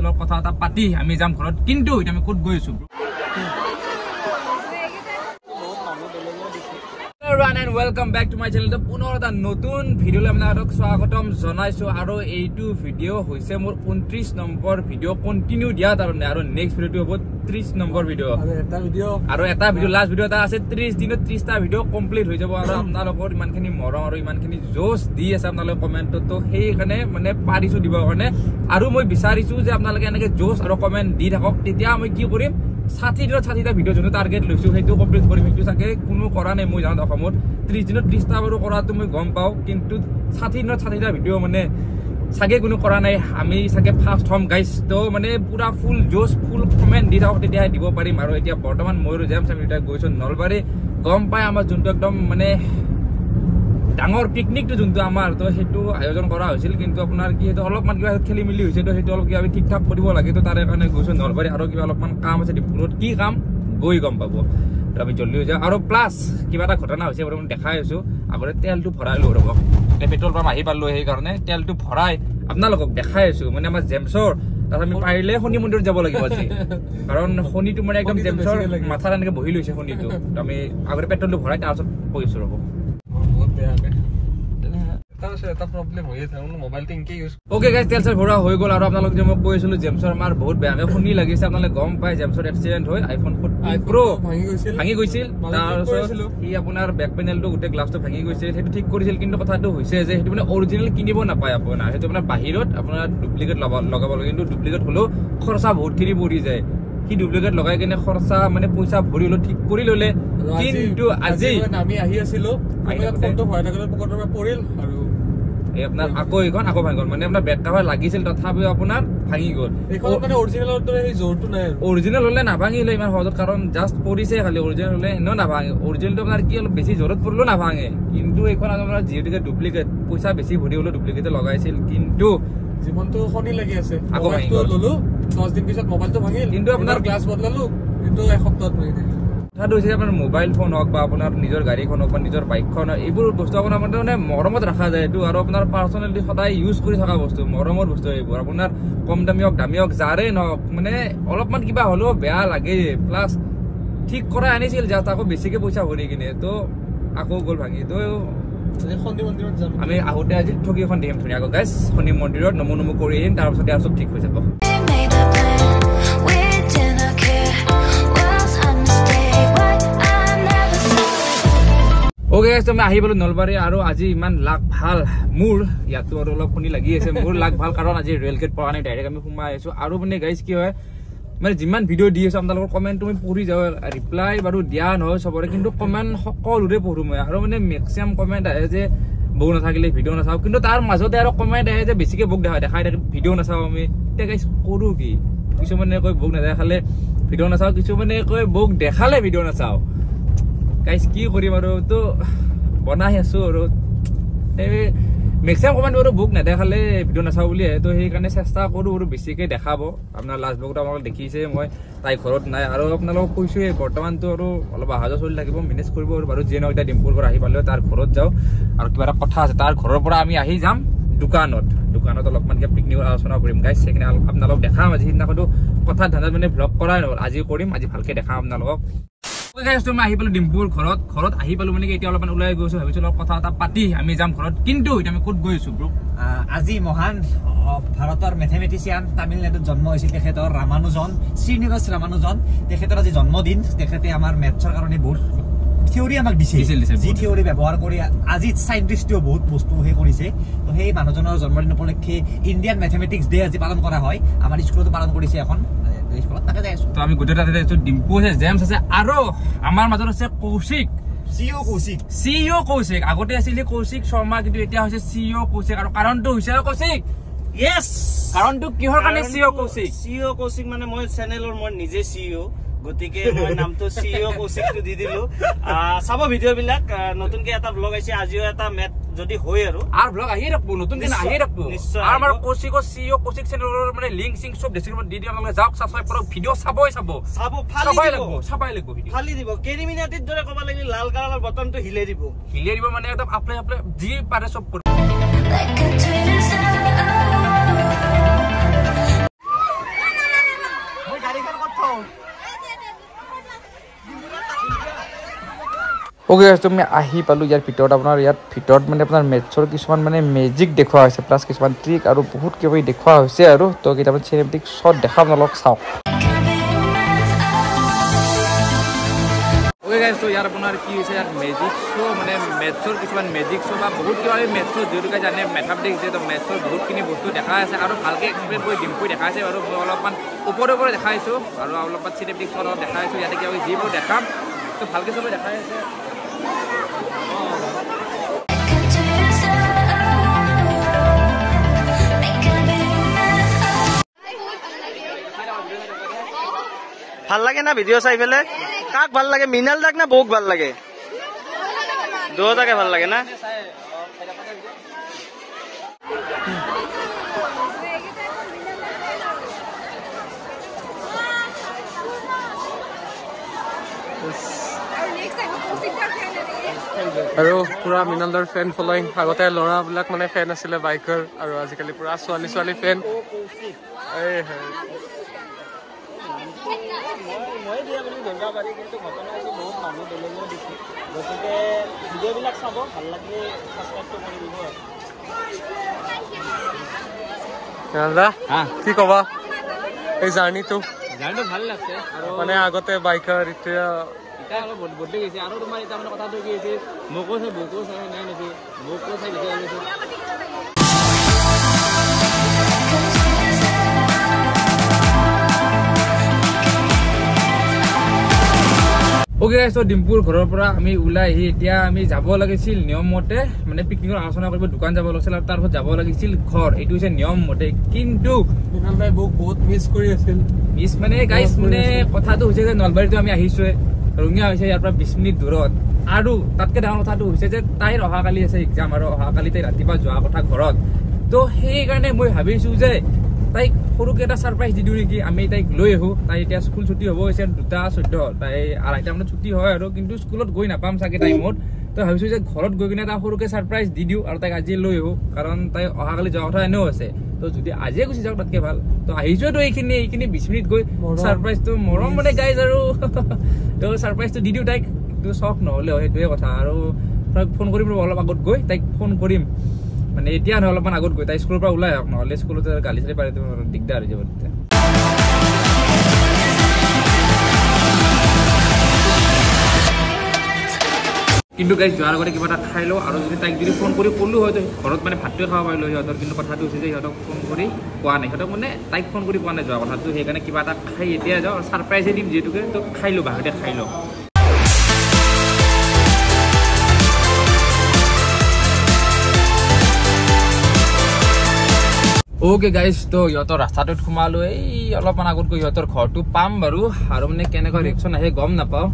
লগত কথা এটা পাতি আমি যাম ঘৰত। কিন্তু এতিয়া আমি ক'ত গৈ আছো? And welcome back to my channel. পুনৰ এটা নতুন ভিডিঅ'লৈ আপোনালোকক স্বাগতম জনাইছো। আৰু এইটো ভিডিঅ' হৈছে মোৰ 29 নম্বৰ ভিডিঅ' কণ্টিনিউ দিয়া তাৰমানে, আৰু নেক্সট ভিডিঅ'টো হ'ব 30 নম্বৰ ভিডিঅ'। আৰু এটা ভিডিঅ' লাষ্ট ভিডিঅ' এটা আছে, 30 দিনত 30টা ভিডিঅ' কমপ্লিট হৈ যাব। আৰু আপোনালোকৰ ইমানখিনি মৰম আৰু ইমানখিনি জোচ দি আছে আপোনালোকে কমেণ্টত, সেইকাৰণে মানে পাৰিছো দিবৰ কাৰণে। আৰু মই বিচাৰিছো যে আপোনালোকে এনেকে জোচ আৰু কমেণ্ট দি থাকক, তেতিয়া মই কি কৰিম, 60 দিনত 60টা ভিডিঅ' যোনটো টাৰ্গেট লৈছো সেইটো কমপ্লিট কৰিম। সেইটো চাগে কোনো কৰা নাই মই জানো অসমত। 30 দিনত 30টা বাৰু কৰাটো মই গম পাওঁ, কিন্তু 60 দিনত 60টা ভিডিঅ' মানে চাগে কোনো কৰা নাই, আমি চাগে ফাৰ্ষ্ট হ'ম গাইছ। তো মানে পুৰা ফুল জোচ ফুল কমেণ্ট দি থাকক, তেতিয়াহে দিব পাৰিম। আৰু এতিয়া বৰ্তমান ময়ো যাম, আমি এতিয়া গৈছোঁ নলবাৰী। গম পাই আমাৰ যোনটো একদম মানে ডাঙৰ পিকনিকটো যোনটো আমাৰ, তো সেইটো আয়োজন কৰা হৈছিল, কিন্তু আপোনাৰ কি সেইটো অলপমান কিবা খেলি মেলি হৈছে, তো সেইটো অলপ কিবা ঠিক ঠাক কৰিব লাগে, তো তাৰে কাৰণে গৈছোঁ নলবাৰী। আৰু কিবা অলপমান কাম আছে ডিব্ৰুগড়ত, কি কাম গৈ গম পাব, তো আমি জল্দি হৈ যাওঁ। আৰু প্লাছ কিবা এটা ঘটনা হৈছে বাৰু মই দেখাই আছোঁ। আগতে তেলটো ভৰাই লওঁ ৰ'ব, পেট্ৰল পাম্প আহি পালোঁ, সেইকাৰণে তেলটো ভৰাই আপোনালোকক দেখাই আছোঁ। মানে আমাৰ জেমছৰ তাৰপিছত আমি পাৰিলে শনি মন্দিৰত যাব লাগিব আজি, কাৰণ শনিটো মানে একদম জেমছৰ মাথাত এনেকৈ বহি লৈছে শনিটো। তো আমি আগতে পেট্ৰলটো ভৰাই তাৰপিছত কৈছোঁ ৰ'ব। তেল চেল ভৰোৱা হৈ গ'ল। আৰু আপোনালোক যে মই কৈছিলো জেমছৰ আমাৰ বহুত বেয়াকে শুনি লাগিছে, আপোনালোকে গম পাই জেমছৰ এক্সিডেণ্ট হৈ আইফোন 14 Pro ভাঙি গৈছিল। তাৰপিছত সি আপোনাৰ বেক পেনেলটো গোটেই গ্লাছটো ভাঙি গৈছিল, সেইটো ঠিক কৰিছিল। কিন্তু কথাটো হৈছে যে সেইটো মানে অৰিজিনেল কিনিব নাপায় আপোনাৰ, সেইটো আপোনাৰ বাহিৰত আপোনাৰ ডুপ্লিকেট লগাব লাগে। কিন্তু ডুপ্লিকেট হ'লেও খৰচা বহুতখিনি পৰি যায়। সি ডুপ্লিকেট লগাই কিনে খৰচা মানে পইচা ভৰি হ'লেও ঠিক কৰি ল'লে। কিন্তু আজি আমি আহি আছিলো, পৰিল আৰু এই আপোনাৰ আকৌ এইখন আকৌ ভাঙি গ'ল। মানে আপোনাৰ বেক কাভাৰ লাগিছিল, তথাপিও আপোনাৰ ভাঙি গ'ল। অৰিজিনেল হ'লে নাভাঙিলে ইমান সহজত, কাৰণ জাষ্ট পৰিছে খালি। অৰিজিনেল হ'লে এনেও নাভাঙে, অৰিজিনেলটো আপোনাৰ কি অলপ বেছি জোৰত পৰিলেও নাভাঙে। কিন্তু এইখন আপোনাৰ যিহেতুকে ডুপ্লিকেট, পইচা বেছি ভৰি হ'লেও ডুপ্লিকেটে লগাইছিল, কিন্তু জীৱনটো শনি লাগি আছে। আকৌ ল'লো 10 দিন পিছত মোবাইলটো ভাঙিল, কিন্তু আপোনাৰ গ্লাছ বদলালো, কিন্তু এসপ্তাহত ভাঙি দিল। কথাটো হৈছে আপোনাৰ মোবাইল ফোন হওক বা আপোনাৰ নিজৰ গাড়ীখন হওক বা নিজৰ বাইকখন হওক, এইবোৰ বস্তু আপোনাৰ মানে মৰমত ৰখা যায় এইটো। আৰু আপোনাৰ পাৰ্চনেলি সদায় ইউজ কৰি থকা বস্তু, মৰমৰ বস্তু এইবোৰ। আপোনাৰ কম দামী হওক দামী হওক যাৰে নহওক, মানে অলপমান কিবা হ'লেও বেয়া লাগে। প্লাছ ঠিক কৰাই আনিছিল জাষ্ট, আকৌ বেছিকে পইচা ভৰি কিনে, তো আকৌ গ'ল ভাঙি। তো আমি আহোঁতে আজি ঠগি এখন দিম ধুনীয়াকৈ গাইছ, শনি মন্দিৰত নমো নমো কৰি আহিম, তাৰপিছতে আৰু চব ঠিক হৈ যাব। অ'কে গাইছ, আমি আহি পালো নলবাৰী। আৰু আজি ইমান লাক ভাল মোৰ, ইয়াতো আৰু অলপ শুনি লাগি আছে মোৰ লাক ভাল, কাৰণ আজি ৰেল গেট পৰা নাই, ডাইৰেক্ট আমি সোমাই আহিছো। আৰু মানে গাইছ কি হয়, মানে যিমান ভিডিঅ' দি আছো আপোনালোকৰ কমেণ্টটো মই পঢ়ি যাওঁ, ৰিপ্লাই বাৰু দিয়া নহয় চবৰে, কিন্তু কমেণ্ট সকলোৰে পঢ়ো মই। আৰু মানে মেক্সিমাম কমেণ্ট আহে যে বৌ নাথাকিলে ভিডিঅ' নাচাওঁ, কিন্তু তাৰ মাজতে আৰু কমেণ্ট আহে যে বেছিকে বৌক দেখাই থাকে ভিডিঅ' নাচাওঁ আমি। এতিয়া গাইছ কৰোঁ কি, কিছুমানে কয় বৌক নেদেখালে ভিডিঅ' নাচাওঁ, কিছুমানে কয় বৌক দেখালে ভিডিঅ' নাচাওঁ। গাইছ কি কৰিম আৰু, তো বনাই আছো আৰু। এই মেক্সিমাম কমেণ্ট বাৰু বুক নেদেখালে ভিডিঅ' নাচাওঁ বুলি আহে, তো সেইকাৰণে চেষ্টা কৰোঁ আৰু বেছিকৈ দেখাব। আপোনাৰ লাষ্ট বুকটো আপোনালোকে দেখিছে, মই তাই ঘৰত নাই। আৰু আপোনালোকক কৈছোঁৱেই বৰ্তমানটো আৰু অলপ অহা যোৱা চলি থাকিব, মেনেজ কৰিব আৰু বাৰু যিয়ে নহওক। এতিয়া ডিম্পুৰ পৰা আহি পালেও তাৰ ঘৰত যাওঁ, আৰু কিবা এটা কথা আছে, তাৰ ঘৰৰ পৰা আমি আহি যাম দোকানত। দোকানত অলপমান কিবা পিকনিকৰ আলোচনা কৰিম গাইছ, সেইখিনি আপোনালোকক দেখাম আজি। সিদিনাখনতো কথা ধান্দাত মানে ভ্লগ কৰাই নহ'ল, আজি কৰিম, আজি ভালকৈ দেখাম আপোনালোকক। আমি আহি পালো ডিম্পুৰ ঘৰত। ঘৰত আহি পালো মানে এতিয়া অলপমান ওলাই গৈছো, ভাবিছো অলপ কথা এটা পাতি আমি যাম ঘৰত। কিন্তু এতিয়া আমি ক'ত গৈ আছো ব্ৰ? আজি মহান ভাৰতৰ মেথমেটিচিয়ান, তামিলনাডুত জন্ম হৈছিল তেখেতৰ, ৰামানুজন, শ্ৰীনিবাস ৰামানুজন, তেখেতৰ আজি জন্মদিন। তেখেতে আমাৰ মেথছৰ কাৰণে বহুত থিয়ৰী আমাক দিছে, যি থিয়ৰী ব্যৱহাৰ কৰি আজি চাইণ্টিষ্টেও বহুত বস্তু সেই কৰিছে। তো সেই মানুহজনৰ জন্মদিন উপলক্ষে ইণ্ডিয়ান মেথমেটিক্স ডে আজি পালন কৰা হয়। আমাৰ স্কুলতো পালন কৰিছে এখন। তো আমি গোটেই তাতে আছো, ডিম্পু আছে, জেমছ আছে, আৰু আমাৰ মাজত আছে কৌশিক, চিঅ' কৌশিক। চিঅ' কৌশিক আগতে আছিল কৌশিক শৰ্মা, কিন্তু এতিয়া হৈছে চিঅ' কৌশিক। আৰু কাৰণটো হৈছে কৌশিক, য়েছ, কাৰণটো কিহৰ কাৰণে চিঅ' কৌশিক? চিঅ' কৌশিক মানে মই চেনেলৰ মই নিজে চিঅ', গতিকে মই নামটো চিঅ' কৌশিকটো দি দিলো। চাব ভিডিঅ' বিলাক, নতুনকে এটা ব্লগ আহিছে, আজিও এটা মেট যদি হয় আৰু ব্লগ আহিয়ে থাকবো, নতুন দিন আহিয়ে থাকবো। আৰু আমাৰ কৌশিকৰ চিঅ' কৌশিক চেনেলৰ মানে লিংক চিংক চব ডেছক্ৰিপশ্যনত দি দিম, আপোনালোকে যাওক সাবস্ক্ৰাইব কৰক, ভিডিঅ' চাবই চাব, চাব চাবই লাগিব, চাবই লাগিব, ভিডিঅ' ফালি দিব। কেৰিমিনাটিৰ দৰে ক'ব লাগিলে লাল কালাৰৰ বটনটো হিলাই দিব, হিলাই দিব মানে একদম আপলাই আপলাই যি পাৰে চব কৰিব। অ'কে তুমি আহি পালোঁ ইয়াৰ ভিতৰত। আপোনাৰ ইয়াত ভিতৰত মানে আপোনাৰ মেথছৰ কিছুমান মানে মেজিক দেখুওৱা হৈছে, প্লাছ কিছুমান ট্ৰিক আৰু বহুত কিবা কিবি দেখুওৱা হৈছে আৰু। তো কেইটামান চিনেমেটিক শ্বট দেখাম আপোনালোক চাওক। অ'কে গাইজ, তো ইয়াত আপোনাৰ কি হৈছে, ইয়াত মেজিক শ্ব' মানে মেথছৰ কিছুমান মেজিক শ্ব' বা বহুত কিবা কিবি মেথছৰ যিহেতুকে জানে মেথামেটিক্স দিয়ে, তো মেথছৰ বহুতখিনি বস্তু দেখাই আছে আৰু ভালকৈ এক্সপ্লেইন কৰি ডিম্পুই দেখাইছে বাৰু। মই অলপমান ওপৰে ওপৰে দেখাইছোঁ আৰু অলপমান চিনেমেটিক শ্ব' অলপ দেখাইছোঁ। ইয়াতে কিবা কিবি যিবোৰ দেখাম তো ভালকৈ চবে দেখাই আছে। ভাল লাগে না ভিডিঅ' চাই পেলাই? কাক ভাল লাগে, মৃণাল দাক না বৌক ভাল লাগে? দুয়োটাকে ভাল লাগে না? আৰু পুৰা মৃণালদাৰ ফেন ফলয়িং। আগতে ল'ৰাবিলাক মানে ফেন আছিলে বাইকৰ, আৰু আজিকালি পুৰা ছোৱালী ছোৱালী ফেন। মই দিয়া বুলি ধৰিব পাৰি, কিন্তু ঘটনা হৈছে বহুত মানুহ বেলেগেও দিছে। গতিকে ভিডিঅ'বিলাক চাব, ভাল লাগিলে ছাবস্ক্ৰাইবটো কৰি দিব। মৃণালদা কি কবা এই জাৰ্ণিটো? জাৰ্ণিটো ভাল লাগছে আৰু মানে আগতে বাইকাৰ, এতিয়া এতিয়া অলপ বদলি গৈছে। আৰু তোমাৰ এতিয়া মানে কথাটো কি হৈছে, মোকো চাই বৌকো চাই নাই নেকি, মোকো চাই বেছি ভাল লাগিছে। অ'কে গাইজ, তো ডিম্পুৰ ঘৰৰ পৰা আমি ওলাই আহি এতিয়া আমি যাব লাগিছিল নিয়ম মতে, মানে পিকনিকৰ আলোচনা কৰিব দোকান যাব লাগিছিল আৰু তাৰপিছত যাব লাগিছিল ঘৰ। এইটো হৈছে নিয়ম মতে। কিন্তু মৃণালদাই বৌক বহুত মিছ কৰি আছিল। মিছ মানে গাইজ, মানে কথাটো হৈছে যে নলবাৰীতো আমি আহিছোৱে, ৰঙিয়া হৈছে ইয়াৰ পৰা 20 মিনিট দূৰত। আৰু তাতকৈ ডাঙৰ কথাটো হৈছে যে তাইৰ অহাকালি আছে এক্সাম আৰু অহাকালি তাই ৰাতিপুৱা যোৱা কথা ঘৰত। তো সেইকাৰণে মই ভাবিছোঁ যে তাইক সৰুকৈ এটা ছাৰপ্ৰাইজ দি দিওঁ নেকি, আমি তাইক লৈ আহোঁ। তাই এতিয়া স্কুল ছুটি হ'ব হৈছে 2:14, তাই 2:30 মানত ছুটি হয় আৰু, কিন্তু স্কুলত গৈ নাপাম চাগে টাইমত। তো ভাবিছোঁ যে ঘৰত গৈ কিনে এটা সৰুকৈ ছাৰপ্ৰাইজ দি দিওঁ আৰু তাইক আজি লৈ আহোঁ, কাৰণ তাই অহাকালি যোৱা কথা এনেও আছে। তো যদি আজিয়ে গুচি যাওঁ তাতকৈ ভাল। তো আহিছোঁতো এইখিনি 20 মিনিট গৈ ছাৰপ্ৰাইজটো মৰম মানে গাইজ আৰু তো ছাৰপ্ৰাইজটো দি দিওঁ তাইক, কিন্তু চখ নহ'লেও সেইটোৱে কথা। আৰু তাইক ফোন কৰিম অলপ আগত গৈ, তাইক ফোন কৰিম মানে এতিয়া নহয় অলপমান আগত গৈ, তাই স্কুলৰ পৰা ওলাই আহক, নহ'লে স্কুলতে গালি চালি পাৰি দিগদাৰ হৈ যাব তেতিয়া। কিন্তু গাইজ যোৱাৰ আগতে কিবা এটা খাই লওঁ। আৰু যদি তাইক যদি ফোন কৰি ক'লোঁ হয়তো ঘৰত মানে ভাতটোৱে খাব পাৰিলোঁ সিহঁতৰ, কিন্তু কথাটো হৈছে যে সিহঁতক ফোন কৰি কোৱা নাই, সিহঁতক মানে তাইক ফোন কৰি কোৱা নাই যোৱা কথাটো, সেইকাৰণে কিবা এটা খাই এতিয়া যাওঁ আৰু ছাৰপ্ৰাইজে দিম যিহেতুকে। তো খাই লওঁ, বাহিৰতে খাই লওঁ। অ'কে গাইজ, তো সিহঁতৰ ৰাস্তাটোত সোমালোঁ, এই অলপমান আগত গৈ সিহঁতৰ ঘৰটো পাম বাৰু। আৰু মানে কেনেকুৱা ৰিয়েকশ্যন আহে গম নাপাওঁ।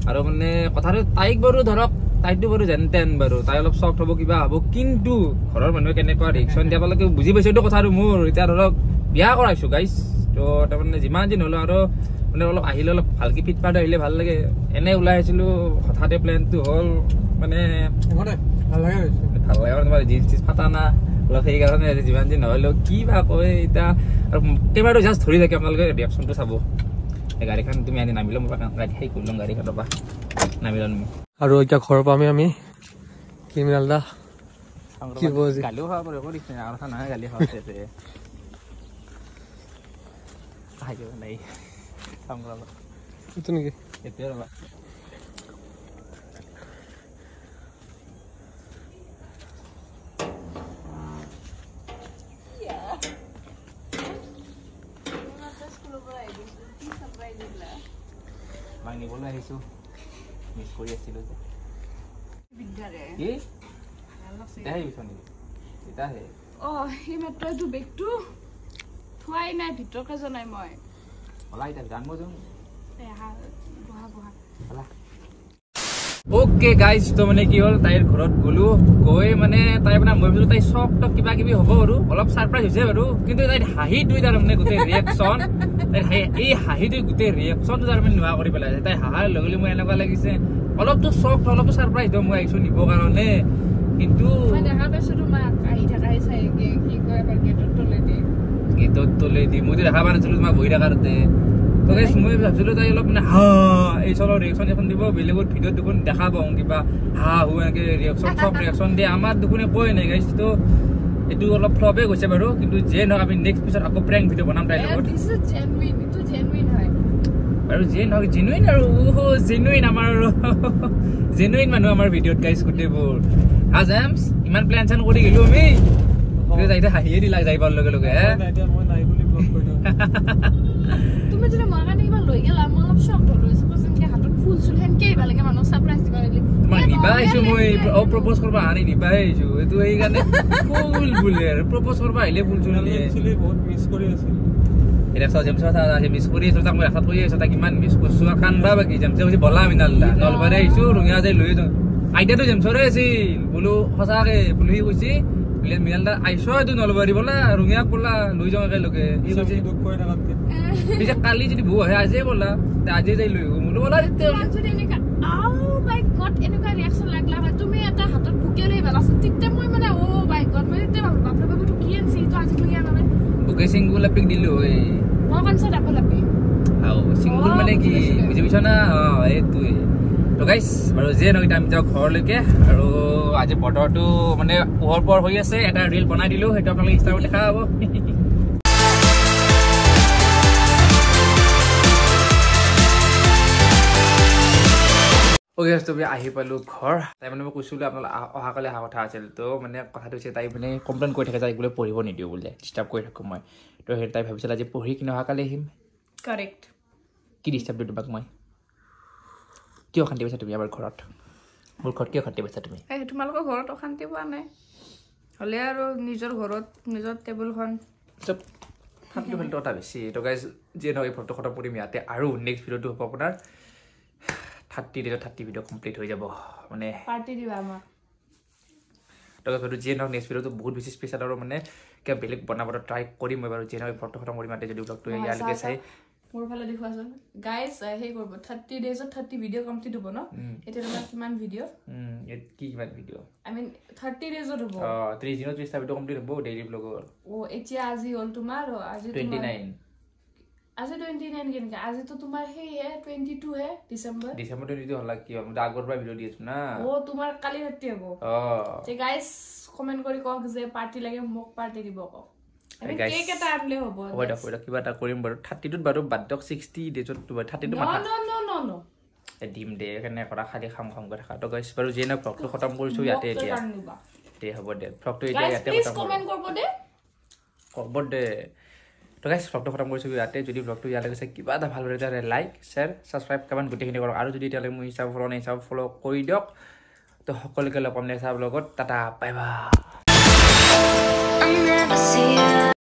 আৰু মানে কথাটো তাইক বাৰু ধৰক তাইতো বাৰু যেন তেন বাৰু তাই অলপ চফ্ট হ'ব কিবা হ'ব, কিন্তু ঘৰৰ মানুহে কেনেকুৱা ৰিয়েকশ্যন দিয়া পালে বুজি পাইছোঁতো কথাটো মোৰ। এতিয়া ধৰক বিয়া কৰাইছোঁ গাইজ, তো তাৰমানে যিমান দিন হ'লেও আৰু মানে অলপ আহিলে অলপ ভালকৈ ফিটফাট আহিলে ভাল লাগে। এনেই ওলাই আহিছিলোঁ, হঠাতে প্লেনটো হ'ল মানে ভাল লাগে তোমাৰ জিন্স টিন্স ফাটা না অলপ, সেইকাৰণে যিমান দিন নহ'লেও কি বা কয় এতিয়া। আৰু কেমেৰাটো জাষ্ট ধৰি থাকে, আপোনালোকে ৰিয়েকশ্যনটো চাব। এই গাড়ীখন তুমি আনি নামি ল'ম, গাড়ী সেই কৰি ল'ম গাড়ীখনৰ পৰা নামি ল'ম। আৰু এতিয়া ঘৰৰ পৰা আমি কি মৃণালদা কি গালিও খাব পাৰিব নহয়, গালি খাব এইটো নেকি এতিয়া ৰ'বা। নিবলৈ আহিছো, মিছ কৰি আছিলো যে। কি বেগটো থোৱাই নাই, ভিতৰকে জনাই মই। অ'কে গাইজ, তো মানে কি হ'ল, তাইৰ ঘৰত গ'লো, গৈ মানে তাই মানে মই ভাবিছো তাই চক টক কিবা কিবি হ'ব বাৰু, অলপ ছাৰপ্ৰাইজ হৈছে বাৰু, কিন্তু তাইৰ হাঁহিটোৱে তাৰমানে গোটেই ৰিয়েকশ্যন, তাইৰ এই হাঁহিটোৱে গোটেই ৰিয়েকশ্যনটো তাৰমানে নোহোৱা কৰি পেলাইছে। তাই হাঁহাৰ লগে লগে মোৰ এনেকুৱা লাগিছে অলপতো চক অলপতো ছাৰপ্ৰাইজ দিওঁ মই আহিছো নিবৰ কাৰণে, কিন্তু গেটত তলেদি মইতো দেখা পোৱা নাছিলো তোমাক বহি থকা তাতে। তো গাইছ মই ভাবিছিলোঁ তাই অলপ মানে হা এই চলৰ ৰিয়েকশ্যন এখন দিব, বেলেগত ভিডিঅ'ত দেখোন দেখা পাওঁ কিবা হা হু এনেকৈ ৰিয়েকশ্যন চব ৰিয়েকশ্যন দিয়ে, আমাৰ দেখোন একোৱে নাই গাইছ। তো এইটো অলপ ফ্লপে গৈছে বাৰু, কিন্তু যিয়ে নহওক আমি নেক্সট পিছত আকৌ প্ৰেংক ভিডিঅ' বনাম তাইৰ লগত। আৰু যিয়ে নহওক জেনুইন আৰু জেনুইন আমাৰ আৰু জেনুইন মানুহ আমাৰ ভিডিঅ'ত গাইছ গোটেইবোৰ। হা জেমছ, ইমান প্লেন চেন কৰি গ'লো আমি, যাই হাঁহিয়ে দিলা যাই পোৱাৰ লগে লগে। তুমি যদি মোৰ কাৰণে কিবা লৈ গ'লা, মই অলপ শক হ'লো, যেনেকে হাতত ফুল চুল সেনকে আহিব লাগে, মানুহক ছাৰপ্ৰাইজ দিব লাগে। তোমাক নিবা আহিছো মই, অ প্ৰপ'জ কৰিব আনি নিবা আহিছো এইটো, সেইকাৰণে ফুল বোলে আৰু প্ৰপ'জ কৰিব আহিলে ফুল চুল নিয়ে। একচুয়ালি বহুত মিছ কৰি আছিল এতিয়া চাওঁ জেমছ মিছ কৰি আছো, তাক মই ৰাস্তাত কৰি আছো, তাক ইমান মিছ কৰিছো কান্দা বাকী। জেমছে কৈছে বলা আমি নলবাৰী আহিছো, ৰঙিয়া যাই লৈ যাওঁ। আইডিয়াটো জেমছৰে আছিল বোলো, সঁচাকে বোলো সি কৈছে মৃণাল দা আহিছ এইটো নলবাৰী ব'লা ৰঙিয়াক ব'লা লৈ যাওঁ একেলগে। সি কৈছে পিছে কালি যদি বহু আহে আজিয়ে ব'লা, আজিয়ে যাই লৈ আহো বোলো ব'লা। বুকে চিংগুল পিক দিলো চিংগুল মানে কি বুজি পাইছ না? অ এইটোৱে। তো গাইছ বাৰু যিয়ে নহওক আমি যাওঁ ঘৰলৈকে। আৰু আজি বতৰটো মানে পোহৰ পোহৰ হৈ আছে, এটা ৰিল বনাই দিলোঁ, সেইটো আপোনালোকে ইনষ্টাগ্ৰামত দেখা পাব। অ'কে তুমি আহি পালোঁ ঘৰ। তাই মানে মই কৈছিলোঁ আপোনালোক অহাকালি অহা কথা আছিল, তো মানে কথাটো হৈছে তাই মানে কমপ্লেইন কৰি থাকে তাইক বোলে পঢ়িব নিদিওঁ বোলে, ডিষ্টাৰ্ব কৰি থাকোঁ মই। তো সেই তাই ভাবিছিল আজি পঢ়ি কিনে অহাকালি আহিম। কাৰেক্ট। কি ডিষ্টাৰ্ব দিওঁ তোমাক মই? কিয় অশান্তি পাইছা তুমি আমাৰ ঘৰত? মোৰ ঘৰত কিয় অশান্তি পাইছা তুমি? তোমালোকৰ ঘৰত অশান্তি পোৱা নাই, হ'লে আৰু নিজৰ ঘৰত নিজৰ টেবুলখন চব ফাল্টু ফাল্টু কথা বেছি। তো গাইজ যিয়ে নহওক এই ভ্লগটো খতম কৰিম ইয়াতে, আৰু নেক্সট ভিডিঅ'টো হ'ব আপোনাৰ 30 ডেজত 30 ভিডিঅ' কমপ্লিট হৈ যাব, মানে পাৰ্টি দিবা আমাক। তো যিয়ে নহওক নেক্সট ভিডিঅ'টো বহুত বেছি স্পেচিয়েল আৰু মানে কিবা বেলেগ বনাবলৈ ট্ৰাই কৰিম মই বাৰু। যিয়ে নহওক ভ্লগটো খতম কৰিম ইয়াতে, যদি ভ্লগটো ইয়ালৈকে চাই মোৰ ফালে দেখুৱাচোন গাইজ, সেই কৰিব 30 ডেজত 30 ভিডিঅ' কমপ্লিট হ'ব ন? এতিয়া তোমাৰ কিমান ভিডিঅ'? কি কিমান ভিডিঅ'? I mean 30 ডেজত হ'ব। অ 30 দিনত 30টা ভিডিঅ' কমপ্লিট হ'ব ডেইলি ব্লগৰ। অ এতিয়া আজি হ'ল তোমাৰ আজি 29। আজি 29 কেনেকে? আজিতো তোমাৰ সেইহে 22 হে ডিচেম্বৰ। ডিচেম্বৰ 22 হলা কি হ'ল? মই আগৰ পৰা ভিডিঅ' দি আছো না। অ তোমাৰ কালি ৰাতি হ'ব। অ তে গাইজ কমেন্ট কৰি কওক যে পাৰ্টি লাগে, মোক পাৰ্টি দিব কওক। কেক এটা আনলে হ'ব। হ'ব দিয়ক, হ'ব দিয়ক, কিবা এটা কৰিম বাৰু। 32ত বাৰু বাদ দিয়ক, 60 ডেজত 32 মাথা। ন ন ন ন দিম দে, কেনে কৰা খালি খাম খাম কৰি থাকা। তো গাইজ বাৰু যিয়ে নহওক ভ্লগটো খতম কৰিছোঁ ইয়াতে এতিয়া। দে হ'ব দে, ভ্লগটো এতিয়া ইয়াতে খতম কমেন্ট কৰিব দে, ক'ব দে। তো গাইজ ভ্লগটো খতম কৰিছোঁ ইয়াতে। যদি ভ্লগটো ইয়ালৈকে চাই কিবা এটা ভাল লাগে তেতিয়াহ'লে লাইক শ্বেয়াৰ ছাবস্ক্ৰাইব কমেণ্ট গোটেইখিনি কৰক। আৰু যদি এতিয়ালৈকে মোৰ ইনষ্টা ফ'ল' নাই, ইনষ্টা ফ'ল' কৰি দিয়ক। তো সকলোকে লগ পাম নেক্সট ব্লগত। Tata, bye bye.